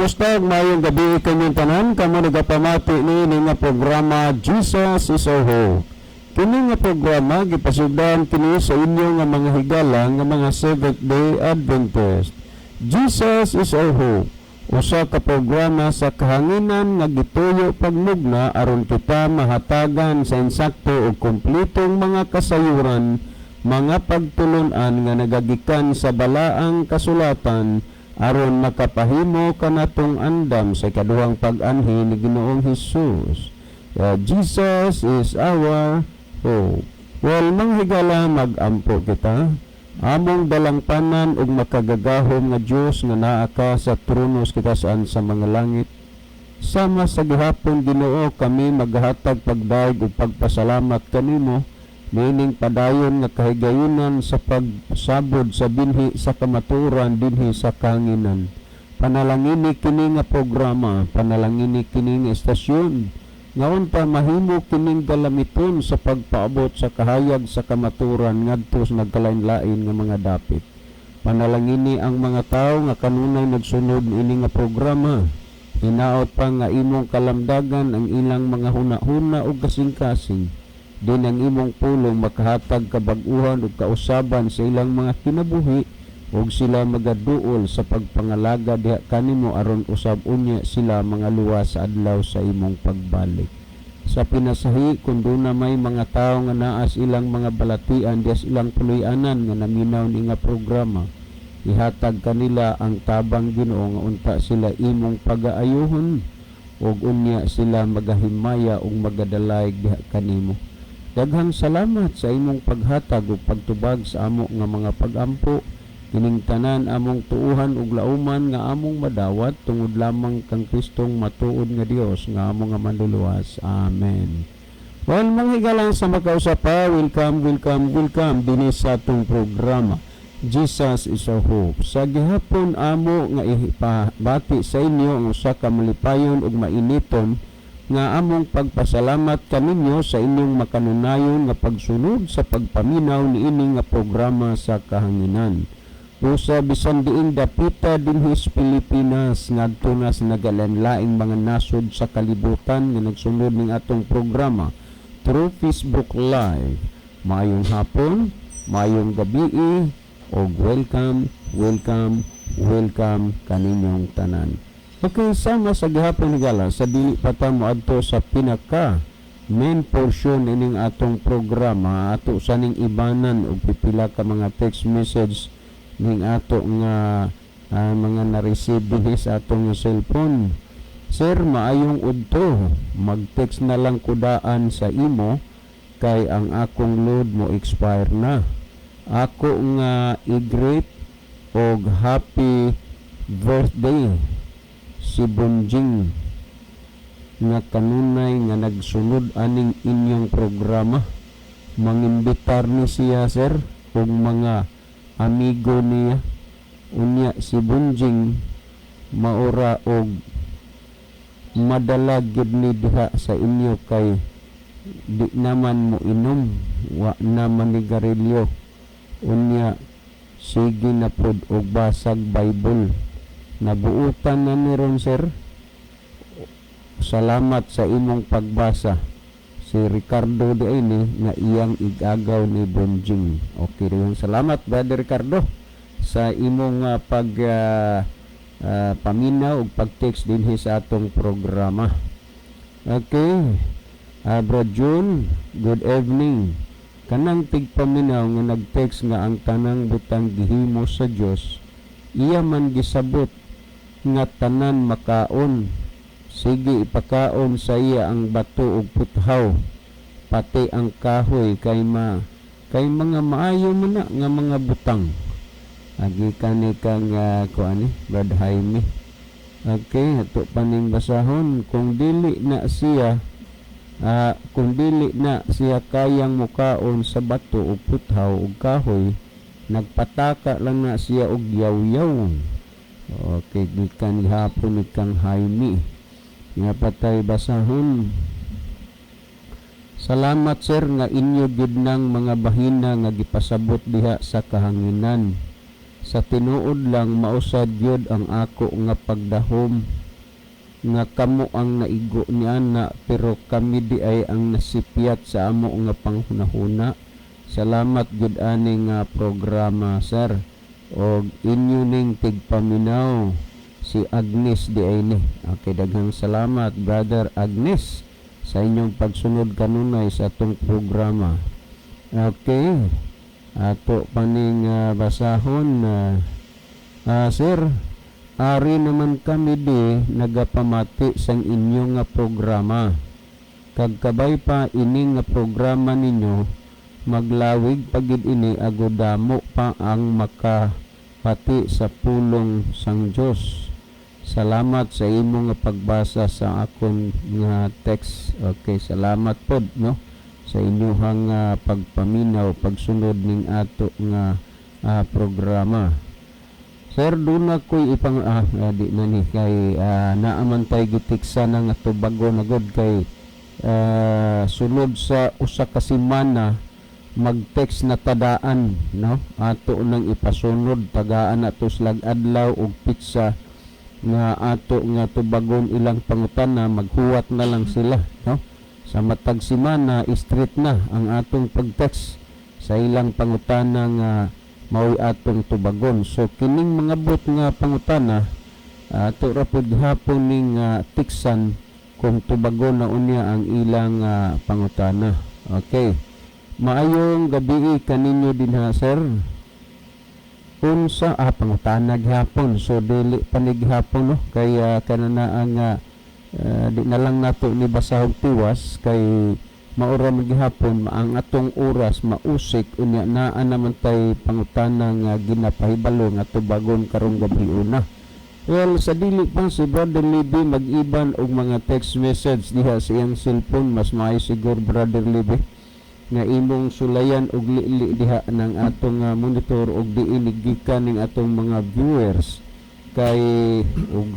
Kumusta ug maayong gabi kanyong tanan kamo nagapamati niini nga programa, Jesus is Our Hope. Kini nga programa gipasugdan kini sa inyo nga mga higala nga mga Seventh Day Adventist. Jesus is Our Hope. Usa ka programa sa kahanginan nga gituyo pagmugna aron kita mahatagan sa insakto ug kumpletong mga kasayuran, mga pagtulunan nga nagagikan sa balaang kasulatan aron makapahimo kanatong andam sa ikaduhang pag-anhi ni Ginoong Hesus. Jesus is our hope. Well, mga higala, mag-ampo kita. Among dalangpanan ug makagagahom nga Dios nga naa ka sa trono sa kitasan sa mga langit. Sama sa gihapon, Ginoo, kami maghatag pagdayeg ug pagpasalamat kanimo niining padayon nga kahigayunan sa pagsabod sa binhi sa kamatuoran dinhi sa kahanginan. Panalangini kini nga programa, panalangini kini nga estasyon, nga unta mahimo kining galamiton sa pagpaabot sa kahayag sa kamatuoran ngadto sa nagkalain-lain nga mga dapit. Panalangini ang mga tawo nga kanunay nagsunod niini nga programa. Hinaot pa nga imong kalamdagan ang ilang mga huna-huna ug kasing-kasing. Din ang imong pulong makahatag kabag-uhan ug kausaban sa ilang mga kinabuhi ug sila magaduol sa pagpangalaga diha kanimo aron usab unya sila mga luwas sa adlaw sa imong pagbalik. Sa pinasahi kung duna may mga tawo nga naa sa ilang mga balatian diha sa ilang puloy-anan nga naminaw ni nga programa, ihatag kanila ang tabang, Ginoo, nga unta sila imong pagaayuhon ug unya sila magahimaya ug magadalayg diha kanimo. Daghang salamat sa imong paghatag ug pagtubag sa amo nga mga pagampo. Kining tanan among tuuhan ug lauman nga among madawat tungod lamang kang Kristong matuod nga Dios nga amo nga manluluwas. Amen. Well, mga higala, sa makausa pa, welcome, welcome, welcome dinhi sa atong programa, Jesus is our Hope. Sa gihapon amo nga ipabati sa inyo ang usa ka malipayon ug mainiton nga among pagpasalamat kaninyo sa inyong makanunayon nga pagsunod sa pagpaminaw niini nga programa sa kahanginan. Usa bisan diin dapita dinhi sa Pilipinas ngadto na sa nagalain-laing mga nasod sa kalibutan nga nagsunod ning atong programa through Facebook Live. Maayong hapon, maayong gabii, ug welcome, welcome, welcome kaninyong tanan. Okay, sama sa gihapon, higala, sa dili pa ta moadto sa pinaka main portion ining atong programa, ato sa ning ibanan og pipila ka mga text message ning ato nga mga na-receive dinhi sa atong cellphone. "Sir, maayong udto. Mag-text na lang ko daan sa imo kay ang akong load mo expire na. Ako nga i-greet og happy birthday si Bonjing nga kanunay nga nagsunod aning inyong programa. Mangimbitar ni siya, sir, ug mga amigo niya. Unya si Bonjing maura og madala gyud ni diha sa inyo kay di naman mo inom, wa naman ni garilyo. Unya sige na pod og basag Bible. Nabuutan na ni ron, sir. Salamat sa imong pagbasa." Si Ricardo di ay ni nga iyang igagaw ni Bonjing. Okay rin. Salamat, Brother Ricardo, sa imong pag paminaw ug pag-text dinhi sa atong programa. Okay. Bro June, good evening. Kanang tigpaminaw nga nag-text nga ang tanang butang gihimo sa Dios, iya man gisabot nga tanan makaon. Sige, ipakaon sa iya ang bato ug puthaw, pati ang kahoy kay mga maayo man na nga mga butang. Agi kani kang kuan ni Brad Jaime. Okay, ato pa ning basahon. Kung dili na siya kayang mukaon sa bato ug puthaw ug kahoy, nagpataka lang na siya og yaw-yaw. Okay, gikan gihapon ni kang Jaime. Nga patay basahon. "Salamat, sir, nga inyo gid nang mga bahina nga gipasabot diha sa kahanginan. Sa tinuod lang mausad gyud ang ako nga pagdahom." Nga kamo ang naigo niana, pero kami di ay ang nasipyat sa amo nga panghunahuna. Salamat gyud ani nga programa, sir, og inyo ning tigpaminaw, si Agnes di ay ni. Okay, daghang salamat, Brother Agnes, sa inyong pagsunod kanunay sa atong programa. Okay, ato paning basahon. Sir, ari naman kami di nagapamati sang inyo nga programa. Kag kabay pa ini nga programa ninyo maglawig pagid ini agod damo pa ang makapati sa pulong sang Dios. Salamat sa imo nga pagbasa sa akon nga text. Okay, salamat pod, no, sa inyuhang pagpaminaw, pagsunod ning ato nga programa. Sir, duna ko'y ipang di na ni kay naaman tay gitiksa na nga tubago na gud kay sulod sa usa ka semana mag-text na tadaan, no, ato nang ipasunod, tagaan nato slag adlaw og petsa nga ato nga tubagon ilang pangutana. Maghuwat na lang sila, no, sa matag semana street na ang atong pag-text sa ilang pangutana nga mao'y atong tubagon. So kining mga bot nga pangutana, ato ra pud gihapon ning tiksan kung tubagon na unya ang ilang pangutana. Okay, maayong gabi kaninyo dinha, sir. Unsa pangutana gihapon, so dili pa ni gihapon, no, kay kanana ang di na lang nato ni basahog tiwas kay maura man gihapon ang atong oras, mausik unya naa naman tay pangutana nga ginapahibalo nga tubagon karong gabi una. Well, sa dili pa si Brother Libby mag-iban og mga text message diha sa iyang cellphone, mas maayo siguro, Brother Libby, nga imong sulayan og lili diha ng atong monitor og diin gikan ning atong mga viewers kay og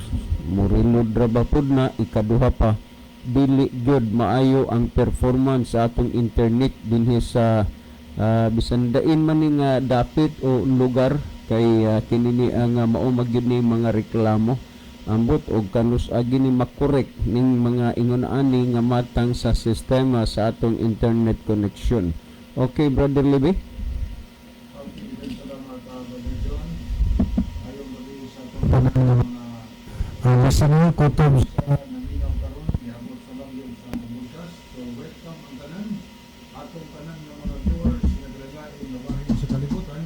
murilod ra ba pud na. Ikaduha pa, dili gyud maayo ang performance sa atong internet dinhi sa bisan dain man ni nga dapit o lugar kay kini ni ang mao magyud ni mga reklamo. Ambot og kanus agi ni makorek ning mga ingon ani nga matang sa sistema sa atong internet connection. Okay, Brother Libby. Okay, then salamat, Brother John. Ayong gabi sa atong mga Listener kutob sa naminaw karon giabot sa langyog sa atong broadcast. So welcome ang tanan atong tanan nga mga viewers nga naglain nga bahin sa kalibutan.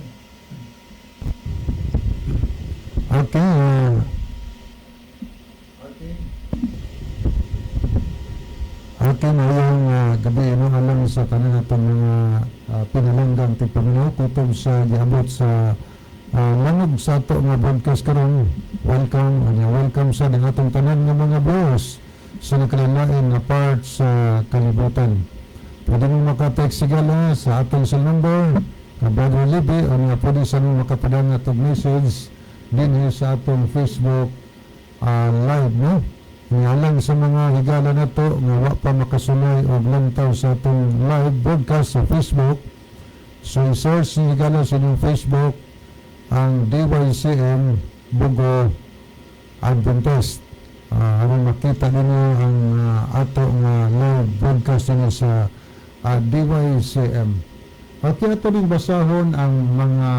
Okay, Okay. Okay, ngayong gabi, no, alam sa tanan atong mga pinalanggang tigpaminaw kutob sa giabot sa langog sa ato nga broadcast karon. Welcome, anya welcome sa ang atong tanan nga mga viewers sa nakalain nga part sa kalibutan. Pwede mo maka-text sigala sa atong cell number ka Brother Libby o nga pwede sa mo makapadang atong message dinhi sa atong Facebook live, no? Ngalang sa mga higala nato nga wa pa makasulay og lantaw sa atong live broadcast sa Facebook. So i-search ni higala sa inyong Facebook ang DYCM Bogo Adventist. Aron makita ninyo ang ato nga live broadcast ninyo sa DYCM. Okay, ato ning basahon ang mga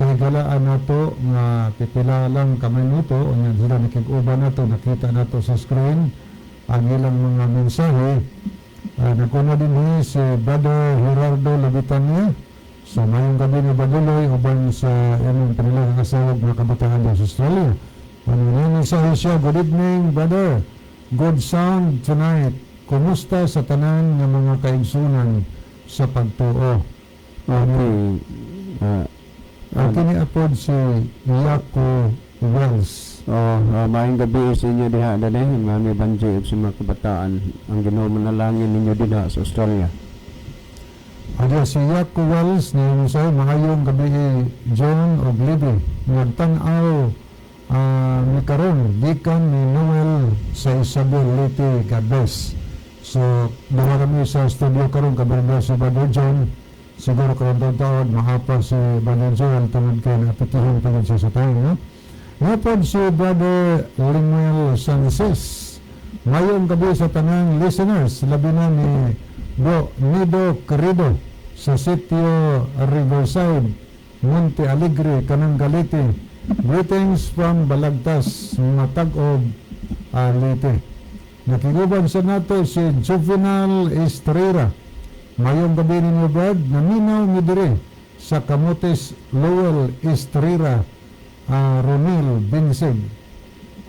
kahigalaan nato nga pipila lang ka minuto unya sila nakig-uban nato. Nakita nato sa screen ang ilang mga mensahe. Nagkuno din ni si Brother Gerardo Labitania. So mayong gabi ni Baduloy uban sa imong panilang asawa, mga kabataan sa Australia. Ano yung mensahe siya? "Good evening, brother. Good sound tonight. Kumusta sa tanan nga mga kaigsunan sa pagtuo?" Okay. Ang kini apod si Yaco Wells. Oh, maayong gabi sa inyo diha dali, Mami Banji ug sa mga kabataan. Ang Ginoo manalangin ninyo dinha sa Australia. Adya si Yaco Wells ni mensahe, "Maayong gabi, John og Libby. Nagtan-aw mi karon gikan ni Noel sa Isabel, Leyte. God bless." So duha kami sa studio karon kabarangay si Brother John. Siguro karon taon mahapa si Brother Joel tungod kay naapektuhan pa siya sa time, no? Napod si Brother Limuel Sanchez. Mayong gabi sa tanang listeners, labi na ni Bro Nido Querido sa Sitio Riverside, Monte Alegre, Kanang Galite. Greetings from Balagtas, Matag-og, Leyte. Nakiguban sa nato si Juvenal Estrera. Mayong gabi ninyo, Brad, naminaw mi diri sa Camotes. Lowell Estrera, Ronil Binsig.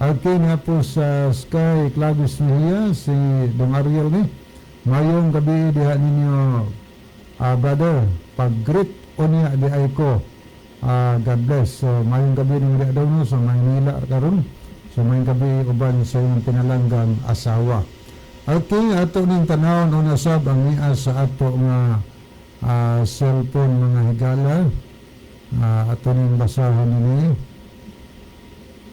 Okay na po sa Sky Clavis Mejia, si Dong Ariel ni. Mayong gabi diha ninyo, brother. Pag-greet unya di ay ko. God bless. So, mayong gabi ninyo diha daw, no, sa Maynila karon. So, mayong gabi uban sa inyong pinalanggang asawa. Okay, ato ning tanawon una sab ang niya sa ato nga cellphone, mga higala. Ato ning basahon ini.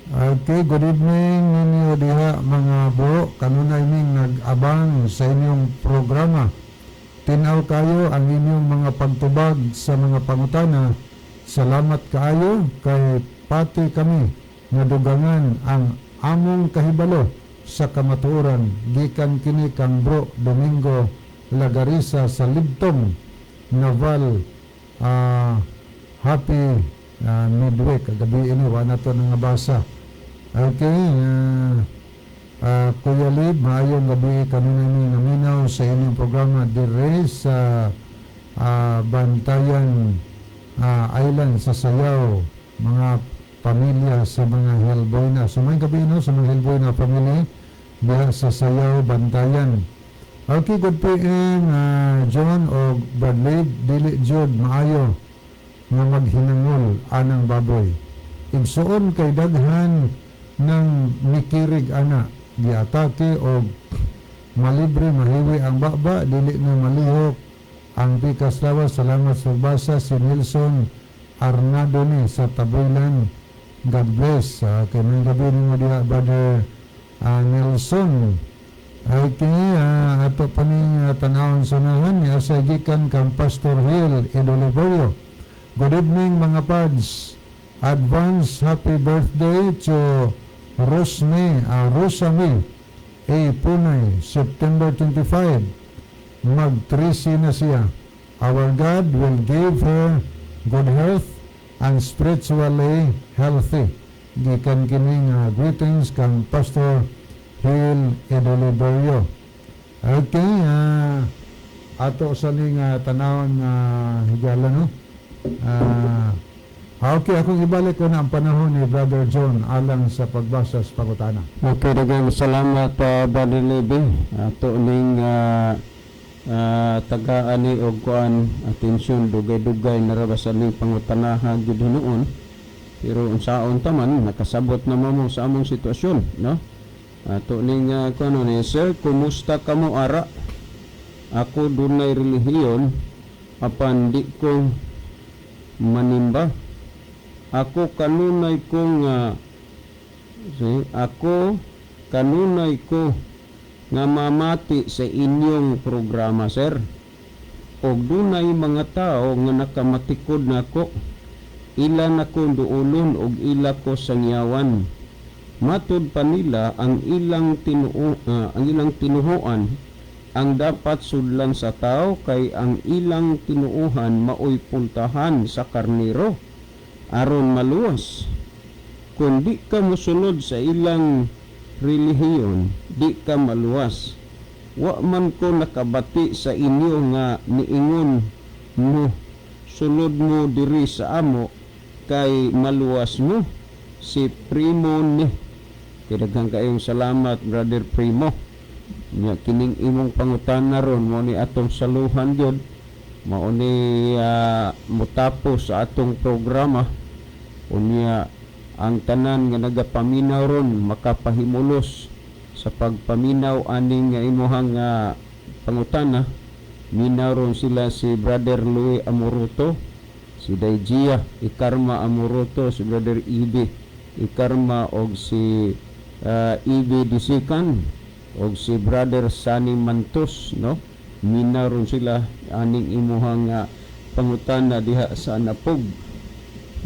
Okay, good evening ninyo diha, mga bro. Kanunay ning nag-abang sa inyong programa. Tinaw kayo ang inyong mga pagtubag sa mga pangutana. Salamat kaayo kay pati kami nadugangan ang among kahibalo sa kamatuoran. Gikan kini kang Bro Domingo Lagarisa sa Libtong Naval. Happy midweek. Kagabi ini wa na to nga basa. Okay, Kuya Lib, maayong gabi, kanunay mi naminaw sa inyong programa dire sa Bantayan Island sa Sayaw, mga pamilya sa mga Hellboy na. So may gabi, no, sa mga Hellboy na family diha sa Sayaw, Bantayan. Okay, good PM, John o Bradley, dili jud maayo nga maghinangol anang baboy. Igsuon, kay daghan ng mikirig ana, giatake og malibre mahiwi ang baba, dili na malihok ang pikas lawas. Salamat sa basa, si Nelson Arnado ni sa Tabuilan. God bless. Kay may gabi nimo diha, Brother Nelson. Okay, ato pa ning tanawon sa unahan ni asa gikan kang Pastor Hill Idoliborio. Good evening, mga pads. Advance happy birthday to Rosme, Rosame A. Punay, September 25. Mag-13 na siya. Our God will give her good health and spiritually healthy. Gikan kining greetings kang Pastor Hill Edoliberio. Okay, ato sa ning tanawon nga higala, no. Okay, akong ibalik ko na ang panahon ni Brother John alang sa pagbasa sa pangutana. Okay, daghang salamat, Brother Levy. Ato ning tagaan ni og kuan atensyon, dugay-dugay na ra ba sa ning pangutanaha gyud hinuon. Pero unsaon ta man, nakasabot na mo sa among sitwasyon, no? Ato ning kuan ni sir, kumusta kamo ara? Ako dunay relihiyon apan di ko manimba. Ako kanunay kong see, ako kanunay ko nga mamati sa inyong programa, sir. Og dunay mga tao nga nakamatikod nako. Ila na ko duolon og ila ko sangyawan. Matud pa nila ang ilang tinuhuan ang dapat sudlan sa tao kay ang ilang tinuuhan maoy pultahan sa karniro aron maluwas. Kung di ka mosunod sa ilang relihiyon, di ka maluwas. Wa man ko nakabati sa inyo nga niingon mo, "Sunod mo diri sa amo kay maluwas mo." Si Primo ni. Kay kayong salamat, Brother Primo. Nya kining imong pangutana ron mo ni atong saluhan gyud, mao ni motapos sa atong programa. Unya ang tanan nga nagapaminaw ron makapahimulos sa pagpaminaw aning nga imuhang pangutana. Minaw ron sila si Brother Louis Amoroto, si Daijia Ikarma Amoroto, si Brother Ibi Ikarma og si Ibi Disikan og si Brother Sunny Mantos, no? Minaw ron sila aning imuhang pangutana diha sa Napog.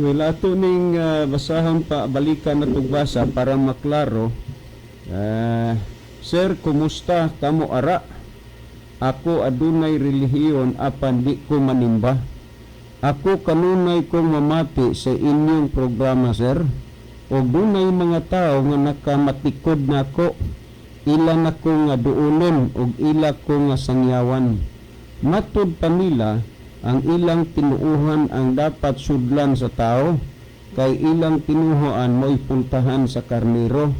Well, ato ning basahon pa, balikan na basa para maklaro. Sir, kumusta kamo ara? Ako adunay relihiyon apan di ko manimba. Ako kanunay kong mamati sa inyong programa, sir. Og dunay mga tao nga nakamatikod nako. Ila na ko nga duolon og ila ko nga sangyawan. Matud pa nila, ang ilang tinuuhan ang dapat sudlan sa tao, kay ilang tinuhuan mo'y pultahan sa karnero.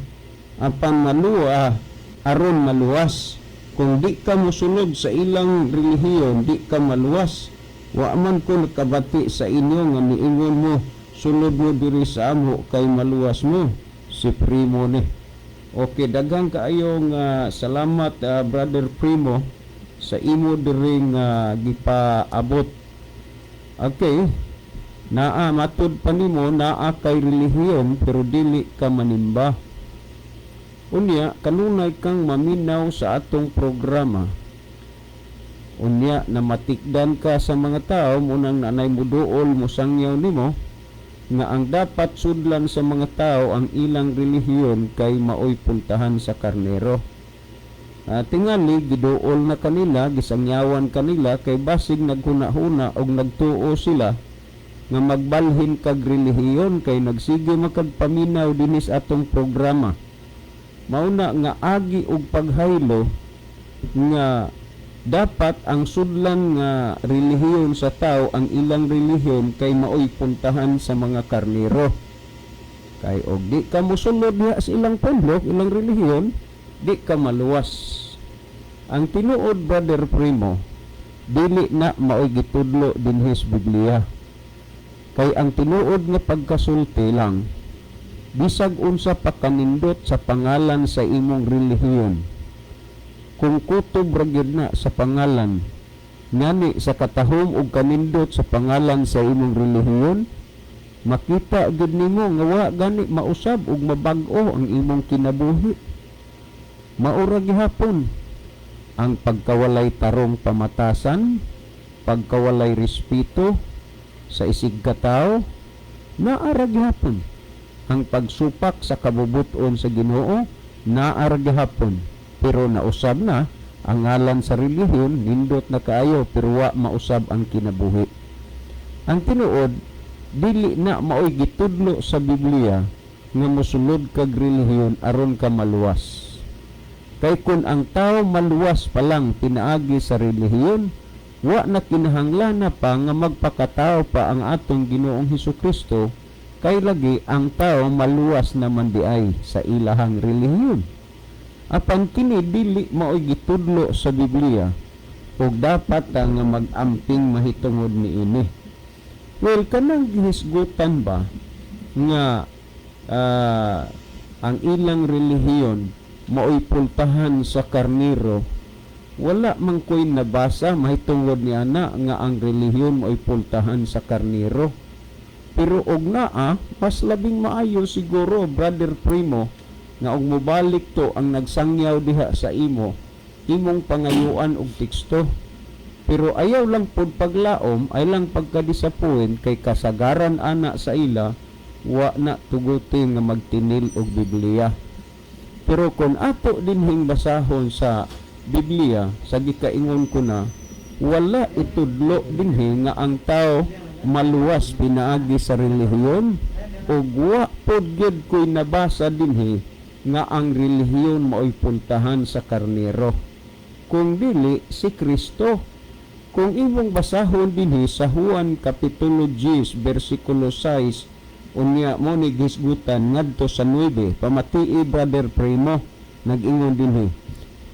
Apan maluwa, aron maluwas. Kung di ka mosunod sa ilang relihiyon, di ka maluwas. Wa man ko nakabati sa inyo nga niingon mo, "Sulod mo diri sa amo kay maluwas mo." Si Primo ni. Okay, daghang kaayong salamat, Brother Primo, sa imo diring gipaabot. Okay. Naa, matud pa nimo, naa kay relihiyon pero dili ka manimba. Unya kanunay kang maminaw sa atong programa. Unya na matikdan ka sa mga tao munang nanay muduol, musangyaw nimo nga ang dapat sudlan sa mga tao ang ilang relihiyon kay maoy pultahan sa karnero. Tingali giduol na kanila, gisangyawan kanila kay basig naghuna-huna og nagtuo sila nga magbalhin kag relihiyon kay nagsige makagpaminaw dinis atong programa. Mauna nga agi og paghaylo nga dapat ang sudlan nga relihiyon sa tao ang ilang relihiyon kay maoy puntahan sa mga karnero. Kay og di ka mosulod diha sa ilang pundo, ilang relihiyon, di ka maluwas. Ang tinuod, Brother Primo, dili na maoy gitudlo dinhi sa Biblia. Kay ang tinuod nga pagkasulti lang, bisag unsa pa kanindot sa pangalan sa imong relihiyon, kung kutob ra gyud na sa pangalan, ngani sa katahom og kanindot sa pangalan sa imong relihiyon, makita gyud nimo nga wa gani mausab ug mabag-o ang imong kinabuhi. Maura gihapon ang pagkawalay tarong pamatasan, pagkawalay respeto sa isig katawo, naara gihapon. Ang pagsupak sa kabubuton sa Ginoo, naara gihapon. Pero nausab na ang ngalan sa relihiyon, nindot na kaayo, pero wa mausab ang kinabuhi. Ang tinuod, dili na maoy gitudlo sa Biblia nga mosulod kag relihiyon aron ka maluwas. Kay kung ang tao maluwas pa lang pinaagi sa relihiyon, wa na kinahanglan na pa nga magpakatao pa ang atong Ginoong Hesus Kristo, kay lagi ang tao maluwas naman di ay sa ilahang relihiyon. Apan kini dili maoy gitudlo sa Biblia ug dapat ta nga mag-amping mahitungod niini. Well, kanang gihisgutan ba nga ang ilang relihiyon maoy pultahan sa karnero, wala man ko'y nabasa mahitungod ni ana nga ang relihiyon maoy pultahan sa karnero. Pero og naa, mas labing maayo siguro, Brother Primo, nga og mobalik to ang nagsangyaw diha sa imo, imong pangayuan og teksto. Pero ayaw lang pod paglaom, ay lang pagkadisappoint kay kasagaran ana sa ila wa na tuguti nga magtinil og Biblia. Pero kung ato dinhing basahon sa Biblia, sa gikaingon ko na, wala itudlo dinhi nga ang tao maluwas pinaagi sa relihiyon, ug wa pod gyud ko'y nabasa dinhi nga ang relihiyon maoy puntahan sa karnero. Kung dili si Kristo. Kung imong basahon dinhi sa Juan kapitulo 10 bersikulo 6, unya mo ni gisgutan ngadto sa 9, pamatii, Brother Primo, nag-ingon dinhi: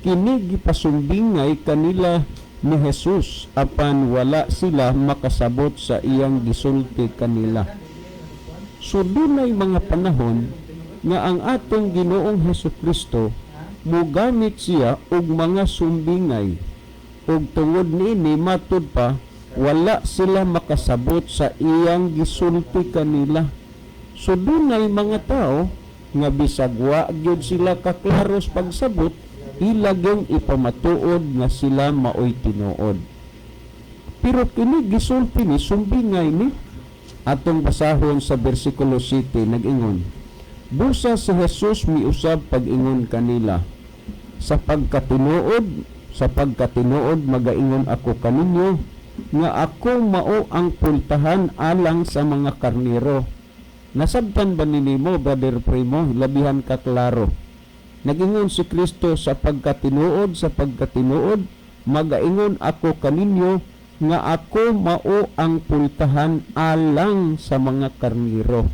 "Kini gipasumbingay kanila ni Jesus apan wala sila makasabot sa iyang gisulti kanila." So dunay mga panahon nga ang atong Ginoong Hesus Kristo mogamit siya og mga sumbingay, ug tungod niini, matud pa, wala sila makasabot sa iyang gisulti kanila. So dunay mga tao nga bisag wa gyud sila kaklaros pagsabot, ila gyung ipamatuod nga sila maoy tinuod. Pero kini gisulti ni sumbingay ni. Atong basahon sa bersikulo 7, nag-ingon, "Busa si Jesus miusab pag-ingon kanila, sa pagkatinuod magaingon ako kaninyo nga ako mao ang pultahan alang sa mga karniro." Nasabtan ba nimo, Brother Primo, labihan ka klaro? Nagingon si Kristo, sa pagkatinuod magaingon ako kaninyo nga ako mao ang pultahan alang sa mga karniro.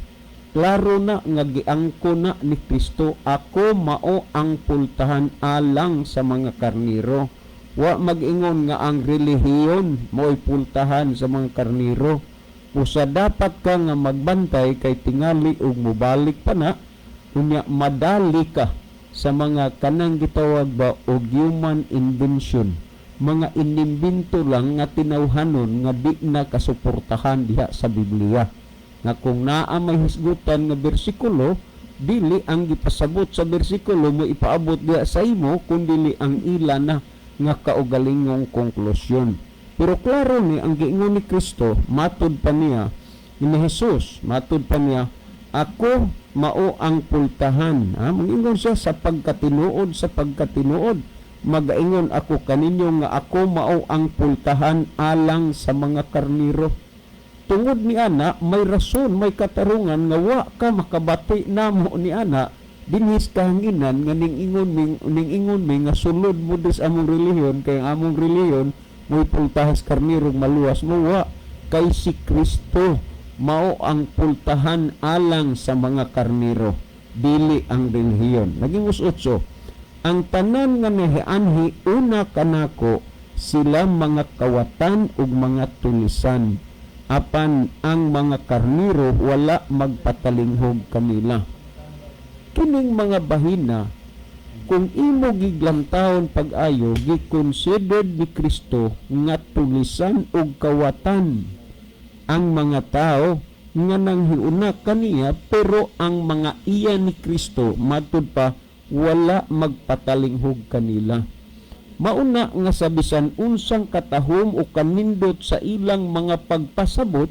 Klaro na nga giangko na ni Kristo, ako mao ang pultahan alang sa mga karniro. Wa mag-ingon nga ang relihiyon mo'y pultahan sa mga karniro. Usa dapat ka nga magbantay kay tingali og mobalik pa na, unya madali ka sa mga kanang gitawag ba og human invention, mga inimbento lang nga tinawhanon nga di na kasuportahan diha sa Biblia, nga kung naa may hisgutan nga bersikulo, dili ang gipasabot sa bersikulo mo ipaabot diha sa imo, kundili ang ila na nga kaugalingong konklusyon. Pero klaro ni ang giingon ni Kristo, matud pa niya ni Jesus, matud pa niya, "Ako mao ang pultahan." Ha, mangingon siya, sa pagkatinuod magaingon ako kaninyo nga ako mao ang pultahan alang sa mga karniro. Tungod ni ana, may rason, may katarungan nga wa ka makabati namo ni ana dinhis kahanginan nga ning ingon mi nga sulod mo dis among relihiyon kay ang among relihiyon mo'y pultahas karniro, maluwas mo. Wa, kay si Kristo mao ang pultahan alang sa mga karniro, dili ang relihiyon. Naging 8, "Ang tanan nga nahianhi una kanako, sila mga kawatan ug mga tulisan, apan ang mga karniro wala magpatalinghog kanila." Kining mga bahina, kung imo giglantawon pag-ayo, giconsidered ni Kristo nga tulisan ug kawatan ang mga tao nga nanghiuna kaniya, pero ang mga iya ni Kristo, matud pa, wala magpatalinghog kanila. Mauna nga sa bisan unsang katahom o kanindot sa ilang mga pagpasabot,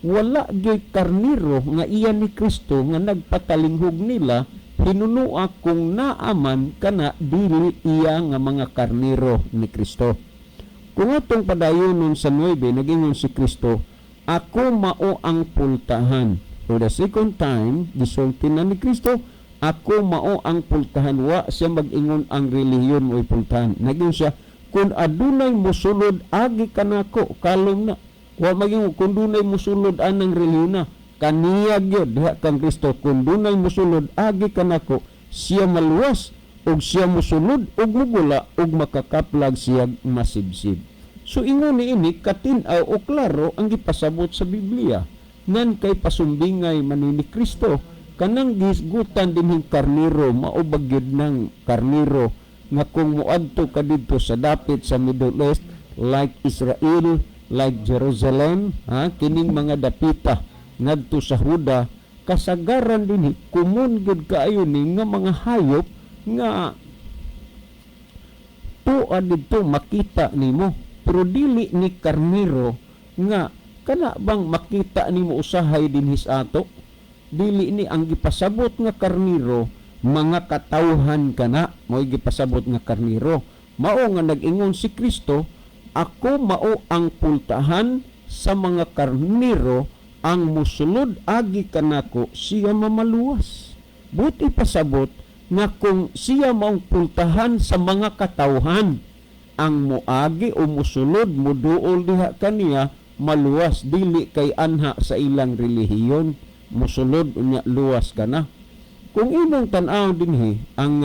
wala gyud karniro nga iya ni Kristo nga nagpatalinghog nila. Hinunua kung naaman kana, dili iya nga mga karniro ni Kristo. Kung atong padayonon sa 9, nagingon si Kristo, "Ako mao ang pultahan." For the second time, gisulti na ni Kristo, "Ako mao ang pultahan." Wa siya mag-ingon ang relihiyon mo'y pultahan. Nagingon siya, "Kung adunay musulod agi kanako, kalong na." Wa mag-ingon kung dunay musulod anang relihiyon na. Kaniya gyud diha kang Kristo, "Kung dunay musulod agi kanako, siya maluwas ug siya musulod ug mugula ug makakaplag siya masibsib." So ingon ni ini katin-aw o klaro ang gipasabot sa Biblia. Ngan kay pasumbingay man ni Kristo, kanang gihisgutan dinhing karniro, mao ba gyud ng karniro nga kung moadto ka didto sa dapit sa Middle East, like Israel, like Jerusalem, ha, kining mga dapita ngadto sa Huda, kasagaran dinhi common gyud kaayo ni nga mga hayop nga tuwa didto makita nimo, pero dili ni karniro nga kana bang makita nimo usahay dinhi sa ato. Dili ni ang gipasabot nga karniro, mga katawhan kana mo'y gipasabot nga karniro. Mao nga nag-ingon si Kristo, "Ako mao ang pultahan sa mga karniro, ang musulod agi kanako, siya mamaluwas." Buti pasabot nga kung siya maong pultahan sa mga katawhan, ang muagi o musulod, muduol diha kaniya, maluwas, dili kay anha sa ilang relihiyon musulod unya luwas ka na. Kung imong tan-aw dinhi ang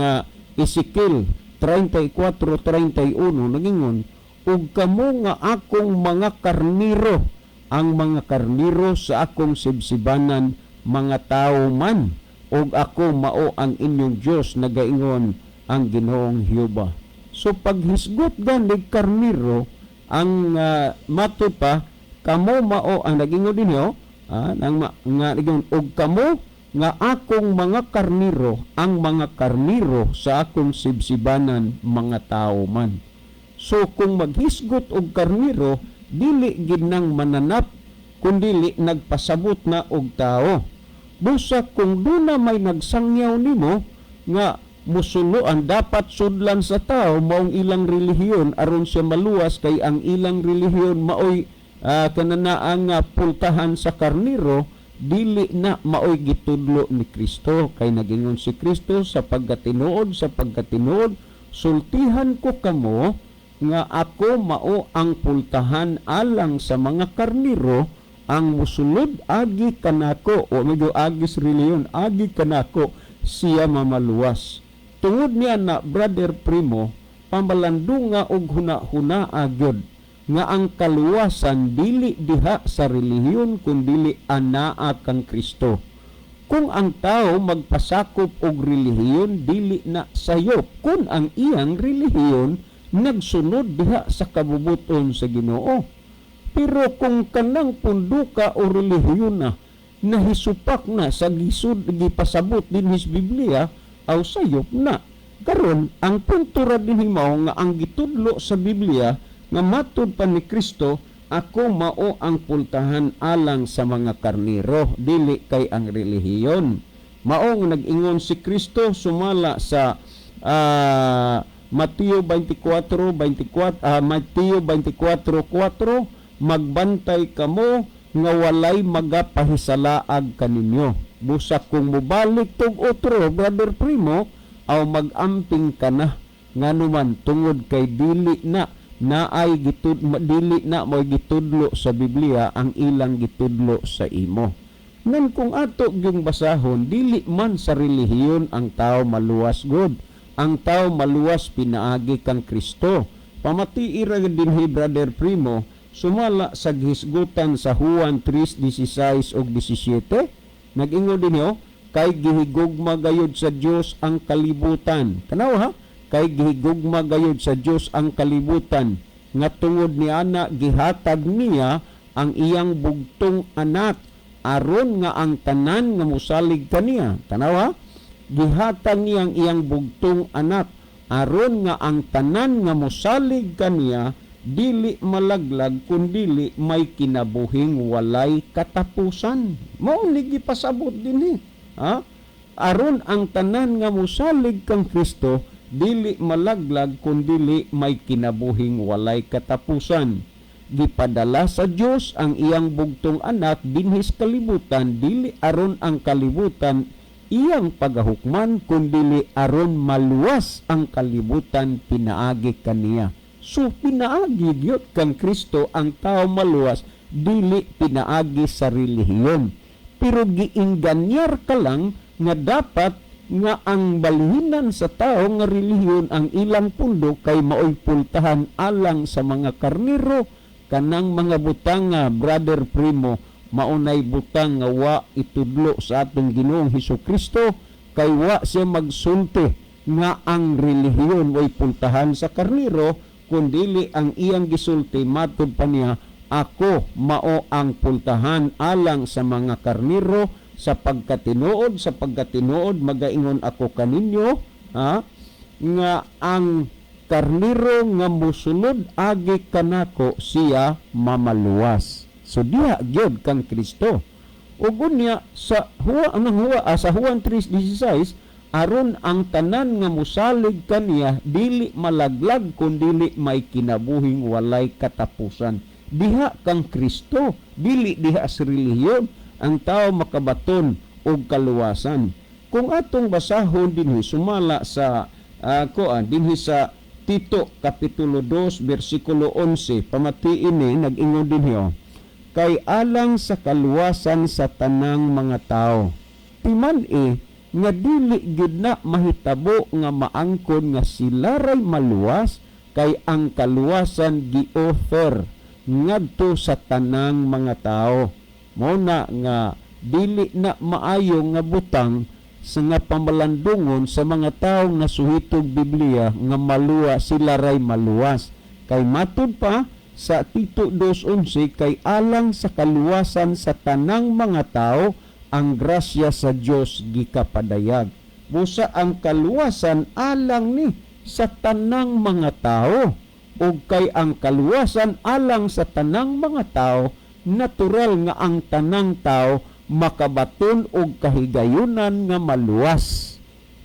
Ezekiel 34:31, nagingon, "Ug kamo nga akong mga karniro," ang mga karniro sa akong sibsibanan mga tao man, "ug ako mao ang inyong Dios, nagaingon ang Ginoong Jehova." So paghisgot gani karniro ang matud pa, kamo mao ang nagingon dinhi, nang nga ingon, "Ug kamo nga akong mga karniro," ang mga karniro sa akong sibsibanan mga tao man. So kung maghisgot og karniro, dili gid nang mananap. Kundili nagpasabot na og tao. Busa kung duna may nagsangyaw nimo nga musuloan, dapat sudlan sa tao maong ilang relihiyon aron siya maluwas, kay ang ilang relihiyon maoy kananaa nga pultahan sa karniro, dili na maoy gitudlo ni Kristo. Kay nagingon si Kristo, Sa pagkatinuod, sultihan ko kamo nga ako mao ang pultahan alang sa mga karniro. Ang musulod agi kanako," o medyo agi sa relihiyon, "agi kanako, siya mamaluwas." Tungod niya na, Brother Primo, pamalandunga og huna-huna gyud nga ang kaluwasan dili diha sa relihiyon kundili anaa kang Kristo. Kung ang tao magpasakop og relihiyon, dili na sayop kung ang iyang relihiyon nagsunod diha sa kabubuton sa Ginoo. Pero kung kanang punduka o relihiyon na nahisupak na sa gisud gipasabot dinhi sa Biblia, aw sayop na. Karon, ang punto ra dinhi mao nga ang gitudlo sa Biblia nga matud pa ni Kristo, "Ako mao ang pultahan alang sa mga karniro," dili kay ang relihiyon. Mao nga nag-ingon si Kristo sumala sa Mateo 24:24, Mateo 24:4, "Magbantay kamo nga walay magapahisalaag kaninyo." Busa kung mobalik tog otro, Brother Primo, aw mag-amping ka na. Nganuman, tungod kay dili na naay gitud dili na mo gitudlo sa Biblia ang ilang gitudlo sa imo. Ngan kung ato gyung basahon, dili man sa relihiyon ang tao maluwas god. Ang tao maluwas pinaagi kang Kristo. Pamatii ra dinhi, Brother Primo, sumala sa gihisgutan sa Juan 3:16 ug 17. Nag-ingon dinhi, "Kay gihigugma gayud sa Dios ang kalibutan." Tanaw ha, "Kay gihigugma gayud sa Dios ang kalibutan nga tungod niana gihatag niya ang iyang bugtong anak aron nga ang tanan nga mosalig kaniya." Tanaw ha, gihatag niya ang iyang bugtong anak aron nga ang tanan nga mosalig kaniya dili malaglag kundili may kinabuhing walay katapusan. Mao ni gipasabot dinhi. Ha? Aron ang tanan nga mosalig kang Kristo dili malaglag kundili may kinabuhing walay katapusan. Gipadala sa Dios ang iyang bugtong anak dinhi sa kalibutan dili aron ang kalibutan iyang pagahukman kundili aron maluwas ang kalibutan pinaagi kaniya. So pinaagi gyud kang Kristo ang tao maluwas, dili pinaagi sa relihiyon. Pero giinganyar ka lang nga dapat nga ang balhinan sa tao nga relihiyon ang ilang pundo kay maoy pultahan alang sa mga karniro. Kanang mga butang nga, Brother Primo, maunay butang nga wa itudlo sa atong Ginoong Hesus Kristo, kay wa siya magsulti nga ang relihiyon way pultahan sa karniro, kundili ang iyang gisulti matud pa niya, "Ako mao ang pultahan alang sa mga karniro, sa pagkatinuod magaingon ako kaninyo, ha, nga ang karniro nga musulod agi kanako, siya mamaluwas." So diha gyud kang Kristo. Ug unya sa huwa ang huwa sa Juan 3:16, aron ang tanan nga musalig kaniya dili malaglag kundili may kinabuhing walay katapusan. Diha kang Kristo, dili diha sa relihiyon ang tao makabaton og kaluwasan. Kung atong basahon dinhi sumala sa kuan dinhi sa Tito kapitulo 2 bersikulo 11, pamatiin ni nag-ingon dinhi, oh, "Kay alang sa kaluwasan sa tanang mga tao." Timan-i nga dili gyud na mahitabo nga maangkon nga sila ray maluwas, kay ang kaluwasan gi-offer ngadto sa tanang mga tao. Mao na nga dili na maayo nga butang sa nga pamalandungon sa mga tawo nga suhitog Biblia nga maluwa sila ray maluwas. Kay matud pa sa Tito 2:11, kay alang sa kaluwasan sa tanang mga tao ang grasya sa Dios gikapadayag. Busa ang kaluwasan alang ni sa tanang mga tao. Ug kay ang kaluwasan alang sa tanang mga tao, Natural nga ang tanang tao makabaton og kahigayunan nga maluwas.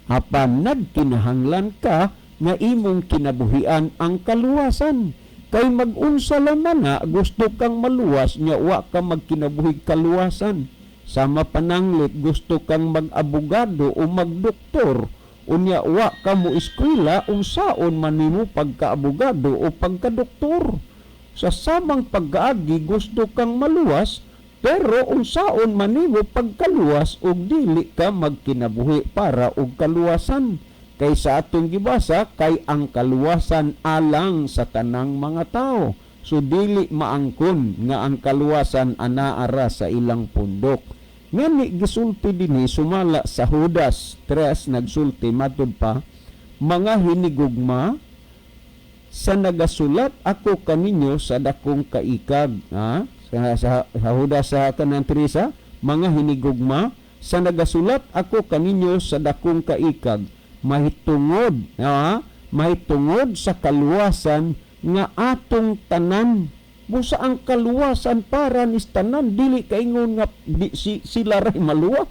Apan nagkinahanglan ka nga imong kinabuhian ang kaluwasan. Kay mag-unsa laman na gusto kang maluwas nya wa ka magkinabuhig kaluwasan. Sama pananglit gusto kang mag-abogado o magdoktor, unya wa ka mo eskwela, unsaon man nimo pagkaabogado o pagkadoktor? Sa samang pagkaagi, gusto kang maluwas, pero unsaon man nimo pagkaluwas og dili ka magkinabuhi para og kaluwasan? Kay sa atong gibasa, kay ang kaluwasan alang sa tanang mga tao. So dili maangkon nga ang kaluwasan anaara sa ilang pundok. Ngani gisulti dinhi sumala sa Judas 3, nagsulti matud pa, "Mga hinigugma, sa nagasulat ako kaninyo sa dakong kaikag." Ha? Sa Judas sa kanang 3, "Mga hinigugma, sa nagasulat ako kaninyo sa dakong kaikag, mahitungod, ha? Mahitungod sa kaluwasan nga atong tanan." Busa ang kaluwasan para ni tanan, dili kaingon nga di, sila ray maluwas.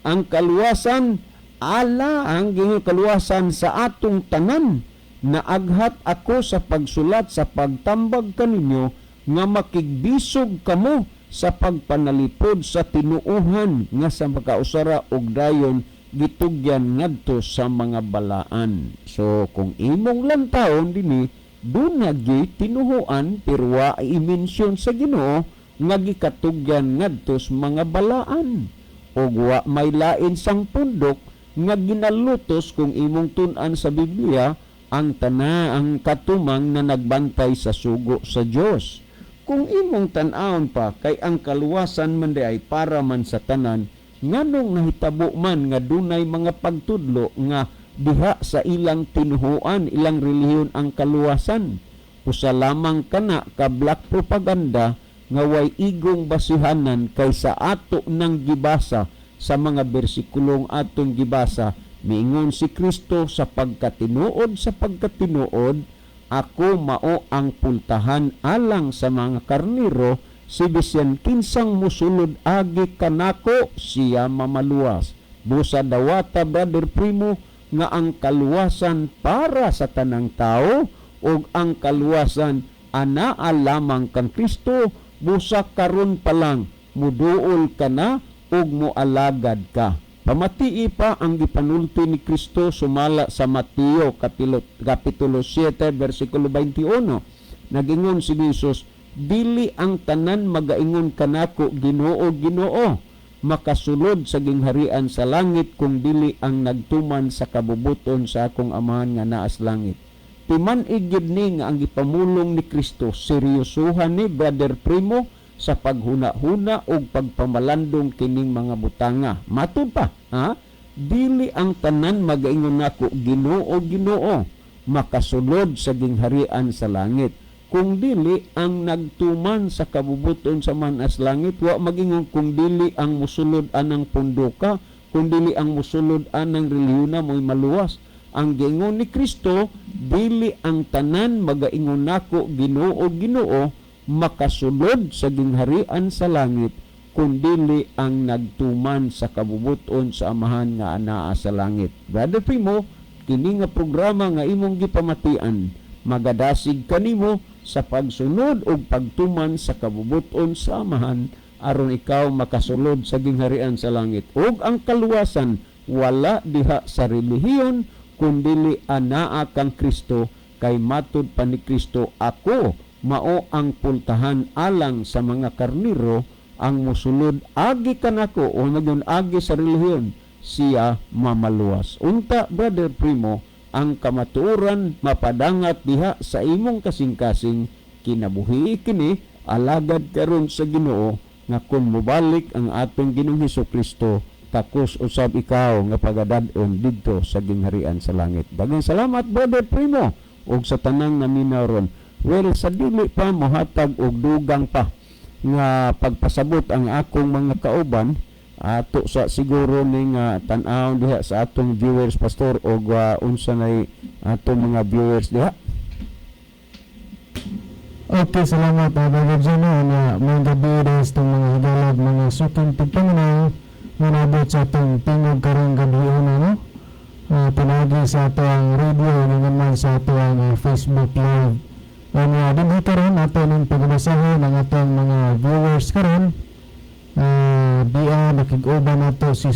Ang kaluwasan ala ang gingon kaluwasan sa atong tanan. Naaghat ako sa pagsulat sa pagtambag kaninyo nga makigbisog kamo sa pagpanalipod sa tinuohan nga sa makausara og dayon gitugyan ngadto sa mga balaan. So kung imong lantawon dinhi, duna gyud tinuhuan, pero wa i-mention sa Ginoo nga gikatugyan ngadto sa mga balaan. Og wa may lain sang pundok nga ginalutos kung imong tun-an sa Biblia ang tana ang katumang na nagbantay sa sugo sa Dios. Kung imong tan-awon pa, kay ang kaluwasan man di ay para man sa tanan, nganong nahitabo man nga dunay mga pagtudlo nga diha sa ilang tinuhuan, ilang relihiyon ang kaluwasan? Usa lamang kana ka black propaganda nga way igong basihanan, kay sa ato nang gibasa sa mga bersikulong atong gibasa, miingon si Kristo, "Sa pagkatinuod, sa pagkatinuod, ako mao ang pultahan alang sa mga karniro, si bisan kinsang musulod agi kanako, siya mamaluwas." Busa dawata, Brother Primo, nga ang kaluwasan para sa tanang tao ug ang kaluwasan anaa lamang kang Kristo. Busa karon pa lang muduol ka na ug moalagad ka. Pamatii pa ang gipanulti ni Kristo sumala sa Mateo kapitulo 7 bersikulo 21. Nagingon si Jesus, "Dili ang tanan magaingon kanako, 'Ginoo, Ginoo,' makasulod sa gingharian sa langit, kung dili ang nagtuman sa kabubuton sa akong Amahan nga naa sa langit." Timan-ig gyud ni nga ang gipamulong ni Kristo, seryosohan ni, Brother Primo, sa paghuna-huna ug pagpamalandong kining mga butanga. Matud pa, ha? "Dili ang tanan magaingon nako, 'Ginoo, Ginoo,' makasulod sa gingharian sa langit, kung dili ang nagtuman sa kabubuton sa manas langit." Wa magingon kung dili ang musulod anang punduka, kung dili ang musulod anang relihiyona mo'y maluwas. Ang giingon ni Kristo, "Dili ang tanan magaingon nako, 'Ginoo, Ginoo,' makasulod sa gingharian sa langit, kung dili ang nagtuman sa kabubuton sa Amahan nga anaa sa langit." Brother Primo, kini nga programa nga imong gipamatian magadasig kanimo sa pagsunod ug pagtuman sa kabubuton sa Amahan aron ikaw makasulod sa gingharian sa langit. Ug ang kaluwasan wala diha sa relihiyon, kundili anaa kang Kristo, kay matud pa ni Kristo, "Ako mao ang pultahan alang sa mga karniro, ang musulod agi kanako," o nagyon agi sa relihiyon, "siya mamaluwas." Unta, Brother Primo, ang kamatuoran mapadangat diha sa imong kasing-kasing kinabuhi kini, alagad karon sa Ginoo nga kung mobalik ang atong Ginoong Hesus Kristo, takos usab ikaw nga pagadad-on didto sa gingharian sa langit. Daghang salamat, Brother Primo, ug sa tanang naminaw ron. Well, sa dili pa mohatag og dugang pa nga pagpasabot ang akong mga kauban, ato sa siguro ning tan-awon diha sa atong viewers, Pastor, og unsa nay atong mga viewers diha. Okay, salamat, Brother John. No, nga maayong gabi dahil sa itong mga higalag, mga suking tigpaminaw nga naabot sa atong tingog karong gabi una, no? Pinaagi sa ato ang radio nga man sa ato ang Facebook Live. Unya dinhi karon ato ning pagbasahon ang atong mga viewers karon. Diya nakig-uban nato si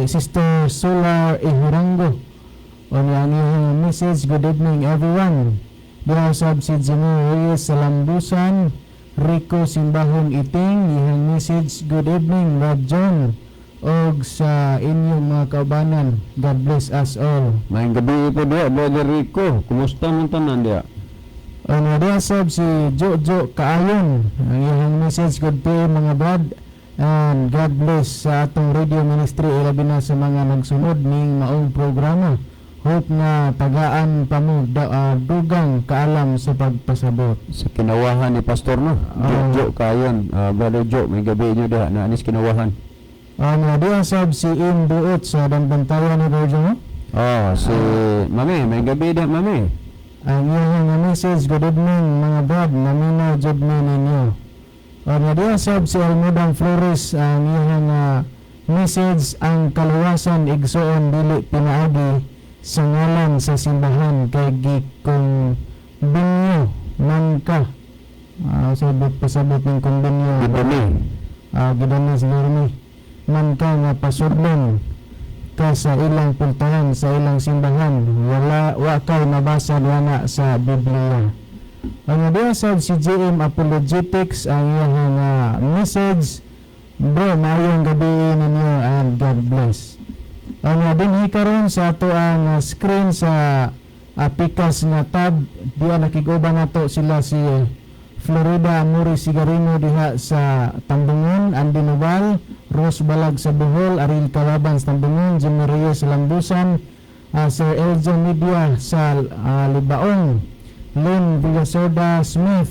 Sister Solar Ihurango. Unya ang iyang message, "Good evening, everyone." Diha usab si Jimmy Reyes sa Lambusan, Rico Simbahon Iting, iyang message, "Good evening, Brad John og sa inyong mga kaubanan. God bless us all." Maayong gabi po diya, Brother Rico. Kumusta man tanan diya? Ano diha sab si Jojo Kaayon. Ang iyang message, "Good day, mga brad, and God bless sa atong radio ministry, ilabi na sa mga nagsunod ning maong programa. Hope nga tagaan pa mo dugang kaalam sa pagpasabot." Sa Kinawahan ni Pastor, no? Ah. Jojo Kaayon. Brother Joe, maayong gabi inyo diha na anis Kinawahan. Ano diha sab si Im Buot sa Dambantayan ni Virgin, no? Oh, si Mami, maayong gabi diha, Mami. Ang iyang nga message, "Good evening, mga brad, naminaw jud mi ninyo." Ano diha sab si Almudang Flores, ang iyang nga message, "Ang kaluwasan, igsoon, dili pinaagi sa ngalan sa simbahan kay gikong binyo man ka." Sabot pasabot ng kumbinyo. Gidani. Gidani siguro ni man ka nga pasudlon ka sa ilang puntahan sa ilang simbahan, wala wa kay mabasa diana sa Biblia. Ang diya sad si JM Apologetics, ang iyang nga message, "Bro, maayong gabi ninyo and God bless." Ang dinhi karon sa ato ang screen sa pikas nga tab, diya nakig-uban nato sila si Florida Amuri Sigarino diha sa Tambungon, Andy Noval, Rose Balag sa Bohol, Ariel Calaban sa Tambungon, Jimmy Reyes sa Lambusan, Sir Eljo Media sa Libaong, Lynn Villasorda Smith,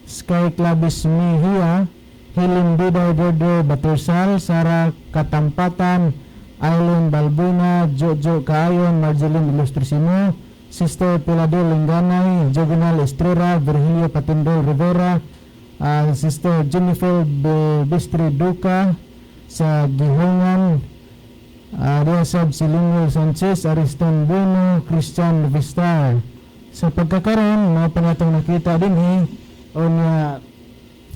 Sky Clavis Mejia, Helen Bidar Gordo Batersal, Sara Katampatan, Aileen Balbuna, Jojo Kaayon, Marjeline Ilustrisimo, Sister Piladel Linganay, Jovenal Estrera, Virgilio Patindol Rivera, Sister Jennifer Bistri Duca sa Gihongan, diya sab si Linguel Sanchez, Ariston Bueno, Christian Vistar. Sa pagkakaroon, mga panatong nakita dinhi, o niya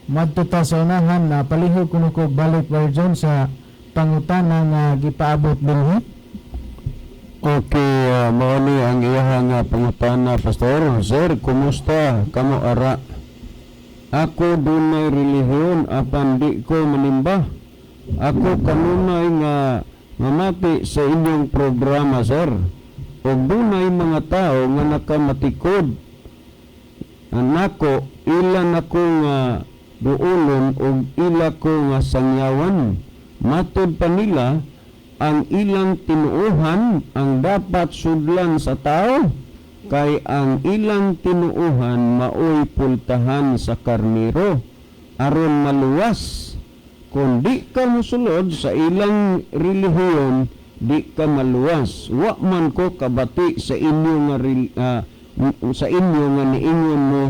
madto ta sa unahan na palihog kuno ko balik version sa pangutana nga gipaabot dinhi. Okay, mao ni ang iyahang pangutana, Pastor. "Sir, kumusta kamo ara? Ako dunay relihiyon apan di ko manimba. Ako kanunay nga mamati sa inyong programa, sir. Ug dunay mga tao nga nakamatikod nako, ila nako nga duolon ug ila ko nga sangyawan. Matod pa nila, ang ilang tinuohan ang dapat sudlan sa tao kay ang ilang tinuohan maoy pultahan sa karniro aron maluwas. Kung di ka mosulod sa ilang relihiyon, di ka maluwas. Wa man ko kabati sa inyo nga niingon mo